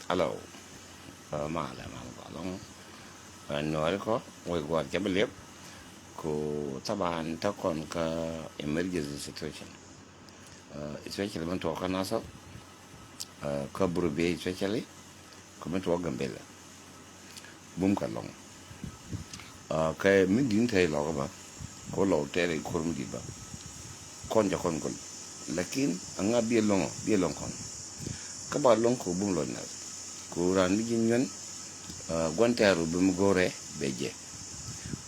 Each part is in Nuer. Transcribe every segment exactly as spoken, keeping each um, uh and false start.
Hello. Ɛ, malɛ, malɛ, ba lɔŋ. Ɛ, Nuɔri kɔ, wec gua̱a̱r cɛ bi liep. Ku thaban tä kɔn kä emergency situation. Ɛ, especially min tuɔɔk kä Nasir. Ɛ, kä Burubia especially. Ku min tuɔɔk Gambela. Bum kɛ lɔŋ. Ɛ, kɛ mi di̱n te lɔk bä. Ko lɔw tɛɛrɛ i ko̱r mi di̱t bä. Kɔn jɛ kɔn gol. Lakin aŋa biɛ lɔŋɔ, biɛ lɔŋ kɔn. Kä ba lɔŋ ko bum lɔc nath. Ko ran mi ji̱ nyuɛn, ɛ, gua̱n tɛɛr ru bi mi go̱rɛ bɛ jɛ.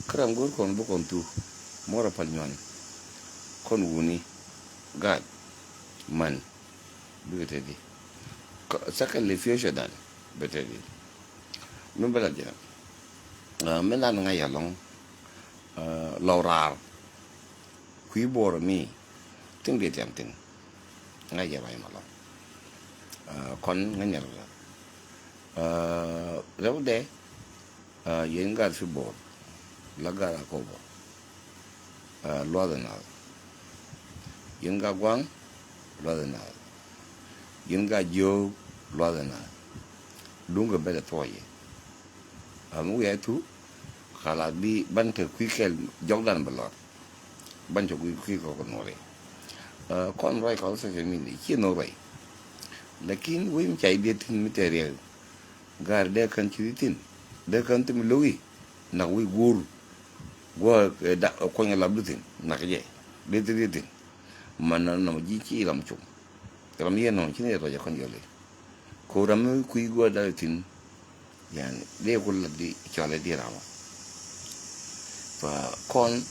Kä ram go̱r kɔn bi kɔn thu. Mɔrɛ pal nyuan. Kɔn wuni. Gaat. Man. Bikɛ teti. Kä, secondly, future dan. Bɛ teti. Mi bɛ la jɛ. Ɛ, mi lan ŋa̱c alɔŋ. Ɛ, lɔw raar. Kui̱ buɔɔr mi. Tin bi tiam tin. Ŋa̱c jɛ ruac malɔŋ. Ɛ, kɔn ŋa̱c nyɛ rɛ. Ɛ, rɛw dɛ. Ɛ, yɛn gaat fi bor, la gaat Akobo. Ɛ, luath inath. Yɛn gaat Guaŋ, luath inath. Yɛn gaat Jiöök, luath inath. Duŋ kɛ bɛt ɛ thuɔɔcɛ. Ɛ, mi wiaa thu, khalas bi ban te kui̱ kɛl jɔkdan bɛ lɔr. Ban cɛ kui̱ kui̱ kɔk Nuɔri. Ɛ, kɔn ruac kɔk social media, ci nhɔk ruac. Lakin wec mi ca idiet tin mi tɛɛr riɛk. Gaari dee kän ci ri thi̱n, dee kän thim lo̱wi, nak wi̱i̱ guur. Guɔ, ɛ, da, ɛ, kuɔny ɛ lap di thi̱n, nak jɛ, dee thil ri thi̱n. Man na nɔmɔ ji̱ ci ram cum. Ram yɛn nɔmɔ ci ni rɔc ɛ kɔn jɔli. Ko ram mi kui̱ guɔ dal thi̱n, yani, dee ku lat di cɔal ɛ di ram. Fa kɔn,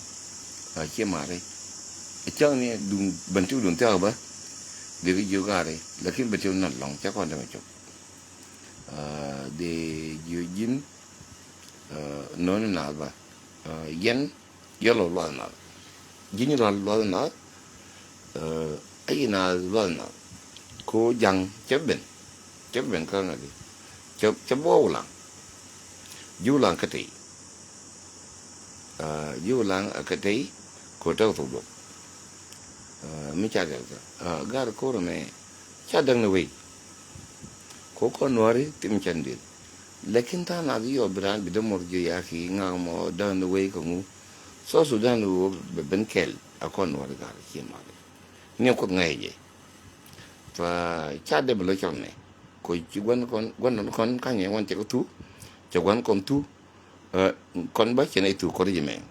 ɛ, ci mari. Ɛ cäŋ ni duŋ, ben ti duŋ thiak bä. Dee ki jiök gaari, lakin ben ti na lɔŋ, cɛ kɔn dee mɛ cop. Ɛ, dee jiö ji̱n, ɛ, nööni naath bä. Ɛ, yɛn, yɛ lɔ luath naath. Ji̱n yɛ lɔ luath naath. Ɛ, ayi naath luath naath. Ko ja̱ŋ cɛ ben. Cɛ ben kä ŋa̱di. Cɛ, cɛ buɔ wulaŋ. Ji̱ wulaŋ kä tey. Ɛ, ji̱ wulaŋ ɛ kä tey. Ko tek thok duɔk. Ɛ, mi ca riɛl kä. Ɛ, gar ko̱r mɛ. Ca däk ni wei. Ko kɔn Nuɔri thim cɛn di̱t. Lakin tha̱a̱ŋ nath yɔ bi raan bi dämɔr jiö ya ki ŋak mɔ däk ni wei kä ŋu. South Sudan wä bɛ ben kɛl a kɔn Nuɔri gar cie mali. Ni kuoth ŋa̱c jɛ. Fa ca dee bi lɔ cɔl nɛ. Ko ci gua̱n kɔn, gua̱n kɔn ka̱nyɛ wan cɛ kä thu. Cɛ gua̱n kɔn thu. Ɛ, kɔn bä cɛ nɛ thu kɔr jɛ mɛ.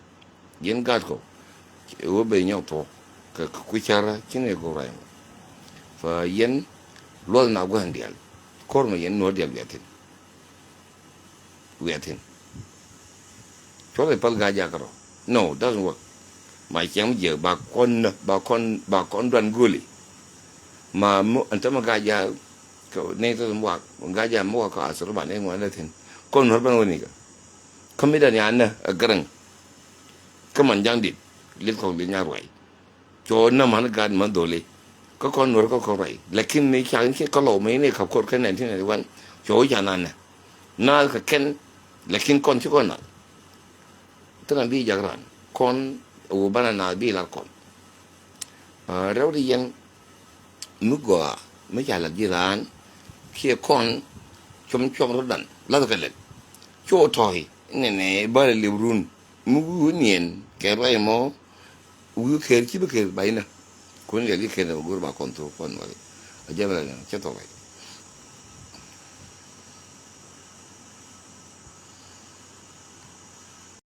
Yɛn gaat kɔ. Wä ben nyɔk thuɔk. Kɛ kui̱ carä ci nɛ go̱o̱r ray mɔ. Fa yɛn luɔth na gua̱n dial. Ko̱r mɛ yɛn Nuɔr dial wiathin. Wiathin. Cuɔth ipal gaa jakä rɔ. No, doesn't work. Ma ciɛŋ jiɛ ba kɔn, ba kɔn, ba kɔn duan goli. Ma mu ɛn tämɛ gaa ja kɛ nɛy tɔt mi wak gaa ja mi wak kɛ asur ba nɛy ŋuan lɛ thin. Kɔn Nuɔr bän wä ni kɛ. Kä mi dan ya nä ɛ gɛrɛŋ. Kä man jaŋ dit lit kɔk dit nya ruay. Cɔ nä man gaat man dholi. Kä kɔn Nuɔr kä kɔn ruay. Lakin ni ca in ci kä lɔw mɛ in i̱ kap kor kä nineteen ninety-one. Cɔ ca na nä. Na kɛ kɛn. Lakin kɔn ci kɔn na. Thilɛ bi jak ran kɔn wu banɛ na bi lar kɔn. Rɛw di yɛn mi gɔaa mi ca lat ji̱ raan kiɛ kɔn cuɔm cuɔm rot dan lath kɛ lɛt. Cu tɔ̱ɔ̱c nɛnɛ bä lɛ liep run mi wi̱i̱ wi̱i̱ niɛn kɛ ruac mɔ wi̱i̱ kɛɛr ci bi kɛɛr ba inä. Kun kɛ ji̱ kɛɛr nɛ bä go̱r ba kɔn thok kɔn wal a jɛn bä lɛ cɛ thok ruac.